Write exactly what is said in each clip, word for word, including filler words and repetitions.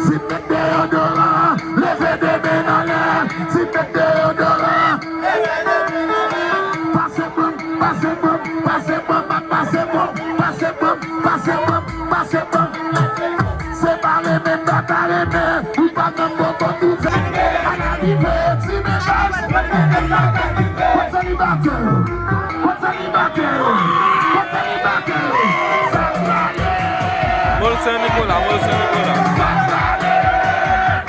Si met deodoran, leve de men anlè. Si met deodoran, leve de men anlè. Pase bon, pase bon, pase bon, pase bon, pase bon, pase bon, pase bon. Se pa renmen, pa pa renmen, ou pa nan bon bon tou. Ann rive, ti mennaj, mennaj, mennaj. Kot selibatè? Kot selibatè? Kot selibatè? Sa prale! Mòl Sen Nikola, Mòl Sen Nikola. Sa prale!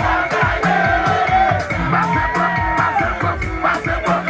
Sa prale! Pase bon, pase bon, pase bon.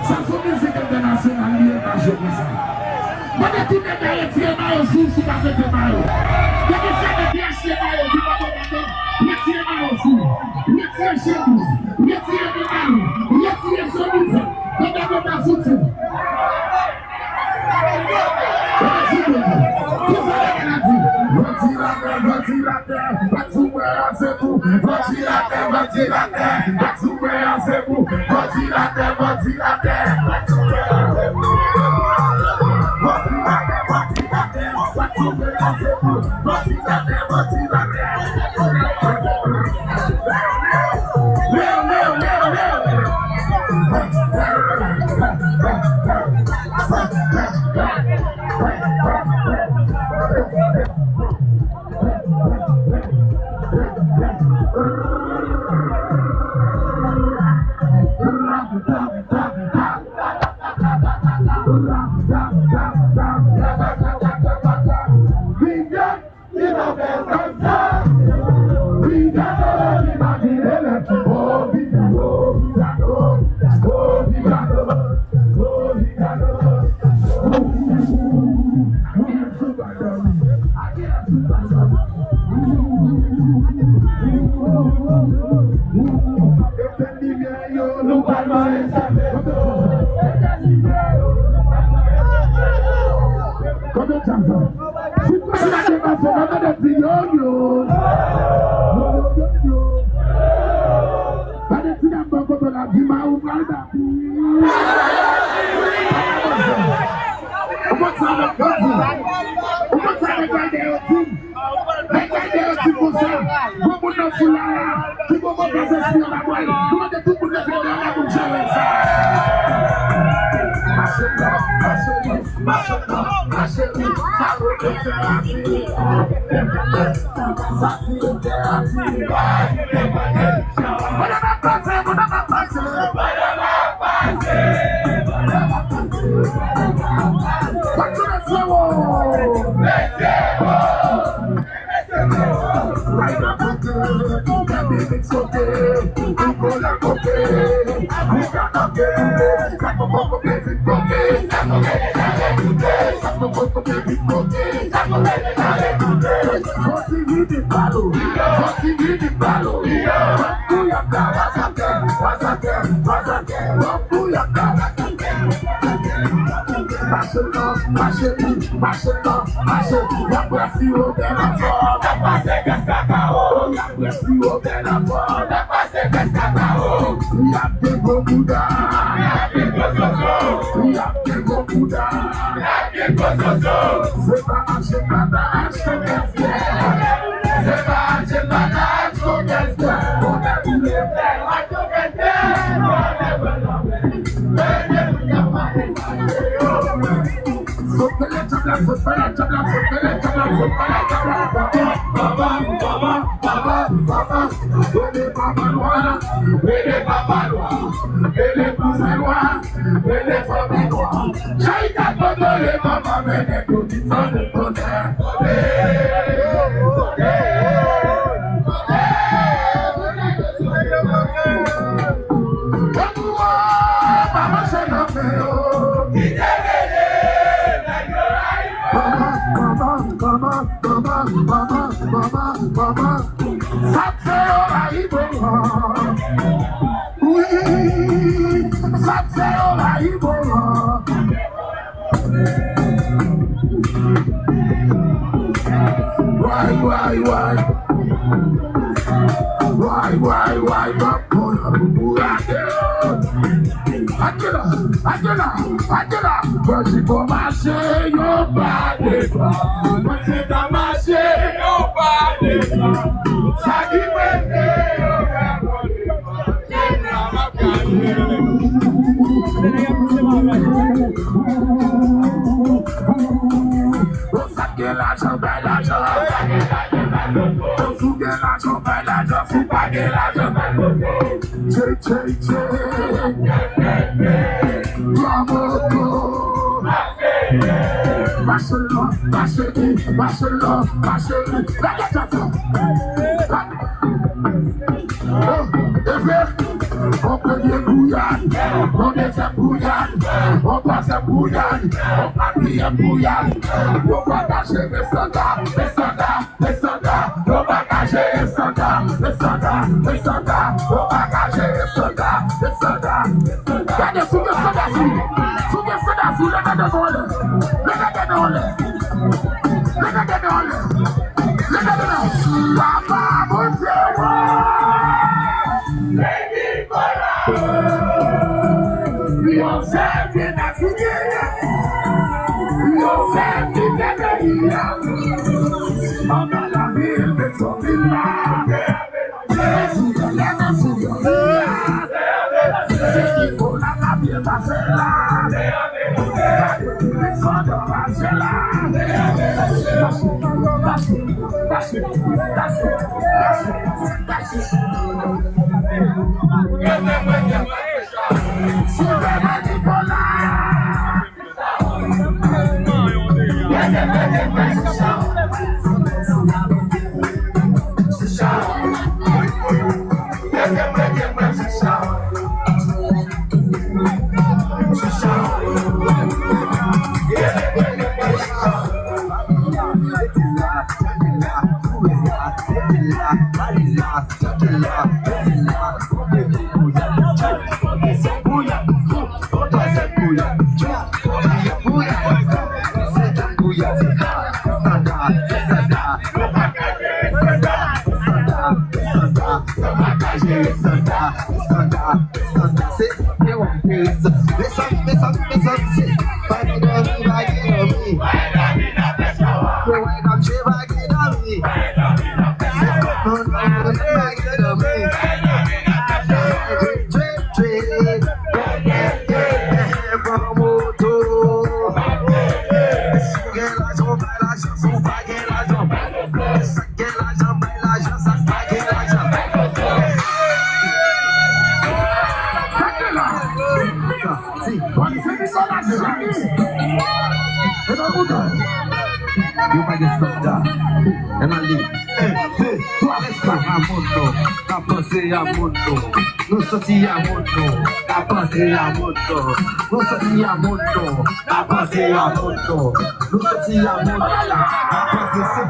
Sa se yon mizik entènasyonal li ye, pa jwe konsa. Mande tout nèg la retire mayo sou, si pa fete mayo. Depi se nèg ki achte mayo, ki pa kontan, retire mayo sou. Retire chemiz, retire de mayo, retire chemiz. Nèg la kontan fouti. Ventilatè, ventilatè, bat sou mwen an, se pou. Ventilatè, ventilatè, bat sou mwen an, se pou. Ventilatè, ventilatè, bat sou mwen an, se pou. Ventilatè, ventilatè, bat sou mwen an, se pou. Ventilatè, ventilatè. Leo, Leo, Leo, Leo. Konbyen chan sa? Si pa gen baton, mwen mande di yo, yo. Yo, yo, yo, yo. Gade ti dam bò kote w la, di ma ou pral bat. Ou konn sa nèg yo di? Ou konn sa nèg yo di? Nèg yo di konsa, gwo moun nan foul la, ki poko pase sou yon bagay. Nou mande tout moun leve men anlè pou n jere sa. Mache nan, mache nan, mache nan, mache nan, sa yo te fè la vi. Sa si yo te la vi. Pandan m ap pase, pandan m ap pase, pandan m ap pase, pandan m ap pase. Kontinye, freo. Fò ti vini palo, fò ti vini palo. Bòm pou y ap la, wazakè, wazakè, wazakè. Bòm pou y ap la. Mache nan, mache pi, mache nan, mache. Y ap bwè siwo bèl anfòm, y ap pase gaz kakao. Y ap bwè siwo bèl anfòm, y ap pase gaz kakao. Y ap gen gwo bouda, y ap gen gwo soso. Y ap gen gwo bouda, y ap gen gwo soso. Se pa achte pata, achte kèsyè. Se pa achte pata, achte kèsyè. Bonè boule. Rele papa lwa, rele papa lwa, rele kouzen lwa, rele fanmi lwa. Chay ka kòdole papa mennen tout. Sa fè yo rayi bon. Wi, sa fè yo rayi bon. Way, way, way. Way, way, way, bòm pou yo pou bourake. Atela, atela, atela. Bandi bon mache, yo pa devan. Bandi ta mache, yo pa devan. Sa ki prese, yo pa devan. Ou sa gen lajan, bay lajan. Ou gen lajan, bay lajan. Si pa gen lajan, bay lajan. Che, che, che. Ramoko. Mache lò, mache li, mache lò, mache li. Lage tèt la. Efe, on premye gouyad, on dezyèm gouyad, on twazyèm gouyad, on katriyèm gouyad. Yo pa ka jere sanda, sanda, sanda. Yo pa ka jere sanda, sanda, sanda. Yo pa ka jere sanda, sanda. Gade, si w gen sanda sou, si w gen sanda sou, leve de nou anlè. Leve de nou anlè. Leve de nou anlè. Leve de nou. Papa Bondye, wa. Yo fè ki nèg ki genyen. Yo fè ki nèg ki genyen. Anba lavil, Petyonvil la. Leve sou yo, leve sou yo. Se ki fò la, la byen pase la. Gade, desann anraje la. Mache, mache, mache, mache, mache, mache. Estanda, estanda, estanda, estanda, se te wè m te rezon. Mezanmi, mezanmi, mezanmi, se pa gen dòmi, pa gen dòmi. Yo wè kòm se pa gen dòmi. Non, non, non, non, pa gen dòmi. Dwe, dwe, dwe, pran moto. Si w gen lajan, bay lajan, si w pa gen lajan, bay lajan. Sa k gen lajan, bay lajan, sa k pa gen lajan. Sa k gen la. Sa, si. Yo pa gen estanda. Ann ale. En, de, twa, lèt's go. A moun nou, n ap panse a moun nou. Nou soti a moun nou, n ap panse a moun nou. Nou soti a moun nou, n ap panse a moun nou. Nou soti a moun nou, n ap panse se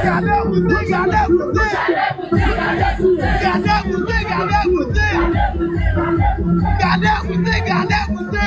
Gade koze, gade koze. Gade koze, gade koze. Gade koze, gade koze.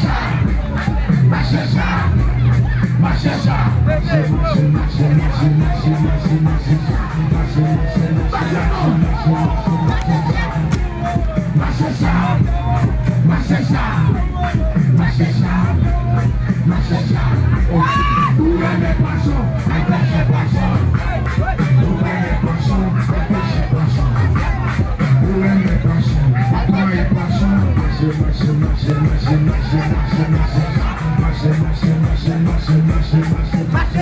sa, mache sa, mache sa. Mache, mache, mache, mache, mache, mache, mache sa. Mache, mache, mache, mache, mache, mache, mache sa. Mache sa, mache sa, mache sa, mache sa. Ou renmen pwason, al pèche pwason. Ou renmen pwason, al pèche pwason. Ou renmen pwason, al pèche pwason. Mache, mache, mache, mache, mache, mache, mache sa. Mache, mache, mache, mache, mache, mache,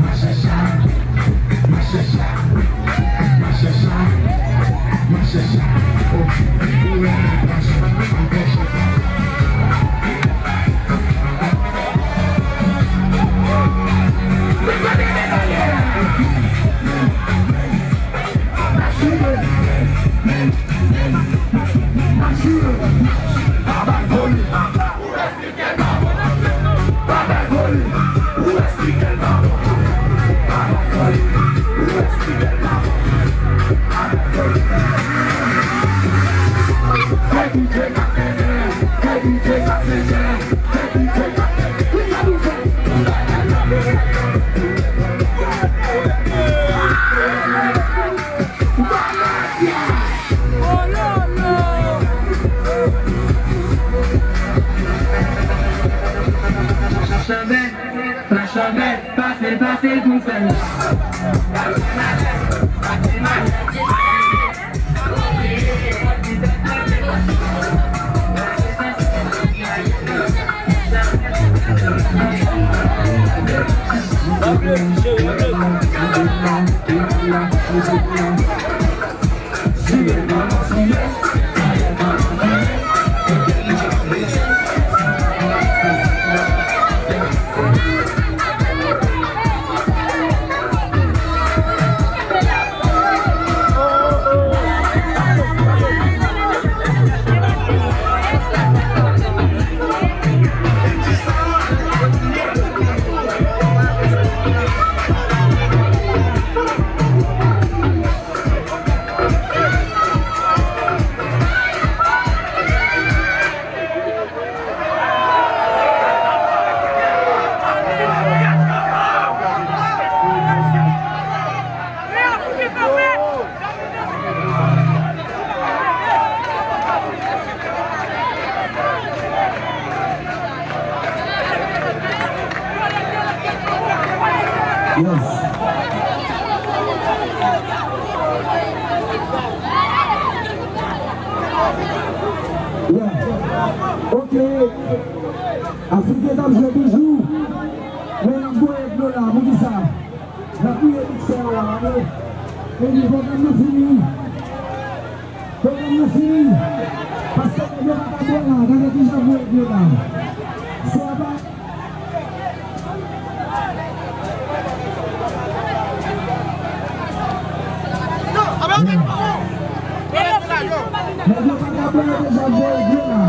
mache sa. Mache sa, mache sa, mache sa, mache sa. Oh, ou renmen pwason, al pèche pwason. Mache, mache, pa bay vole. Pase l, pase l pou m fè l. Yes. Yeah. Ok. Afriken t ap jwe toujou. Men n ap voye dlo la. Poukisa? N ap touye miksè a la, wi. Epi pwogram nan fini. Pwogram nan fini. Paske nèg yo pa ka bwè la. Gade kijan voye dlo la. Se apa. Nèg yo pa ka bwè, yo deja voye dlo la.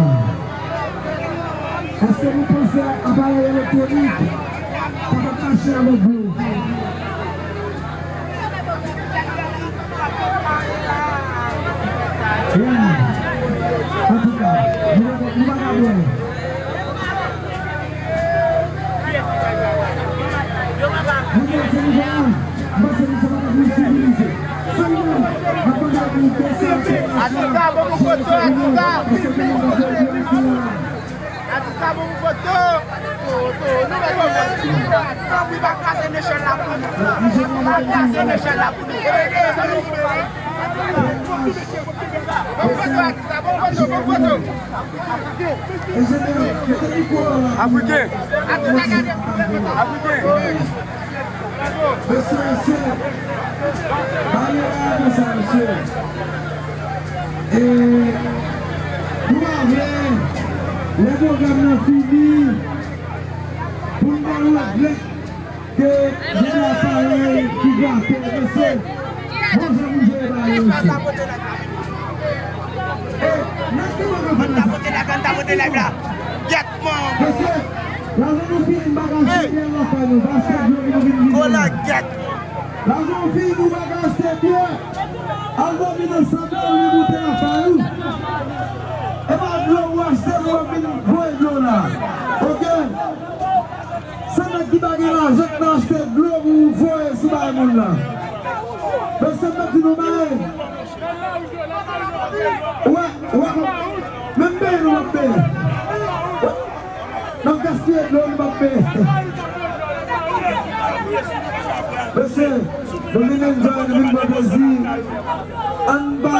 Èske nou panse aparèy elektwonik kapab mache avèk dlo? Yeah. Antouka, nou pa, nou pa ka bwè. Moun yo se nou la, m panse nou se pa moun sivilize. Sèlman, m ap mande pou nou fè sa. Antouka, bon pou foto, antouka. Atisa bon pou foto. Foto, nou mèt foto. Tanpri, pa kraze nechèl la pou nou. Pa kraze nechèl la pou nou. Bon foto, Atisa, bon foto, bon foto. Afriken. Atisa, gade. Afriken. Mesye, mesye, pale la konsa, mesye. E, nou pa vle, lè pwogram nan fini, pou n pa regrèt ke gen aparèy ki gate, mesye. Bon jan pou jere bagay yo, mesye. E, nèg ki manke fè la sa. Mesye, lajan nou fini, m pa ka achte byè lakay nou, pa achte dlo nou vin vini. Lajan nou fini, nou pa ka achte byè. Al dòmi nan Sandal, li moute lakay ou. E pa dlo ou achte, nou ap vin voye dlo la. Ok? Se nèg ki pa gen lajan k nan achte dlo pou voye sou bay moun nan. Mesye, m ap di nou bagay. Ou wè, ou wè kòman, menm peye nou p ap peye. N ap gaspiye dlo, nou p ap peye. Mesye, nou vin enjoy, nou vin pran plezi. Ann pa,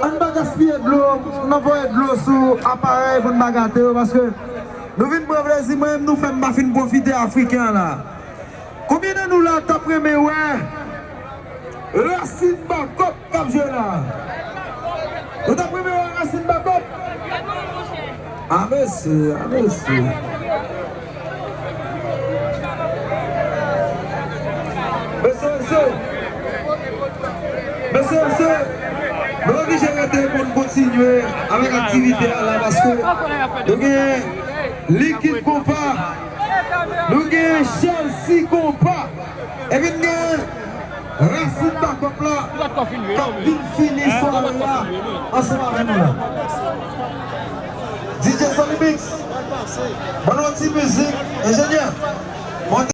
ann pa gaspiye dlo, n ap voye dlo sou aparèy pou n pa gate yo, paske nou vin pran plezi, mwen menm nou fè m pa fin pwofite Afriken an la. Konbyen nan nou la t ap renmen wè Racine Bakòp k ap jwe la? Nou t ap renmen wè Racine Bakòp? A mesye, a mesye. Mesye, mesye. Mesye, mesye. Nou oblije rete pou n kontinye avèk aktivite a la paske nou gen Likid Konpa. Nou gen Chelsea Konpa. Epi n gen Racine Bakòp la k ap vin fini sware a ansanm avè nou la. D J Sonny Mix, ban nou yon ti mizik, enjenyè.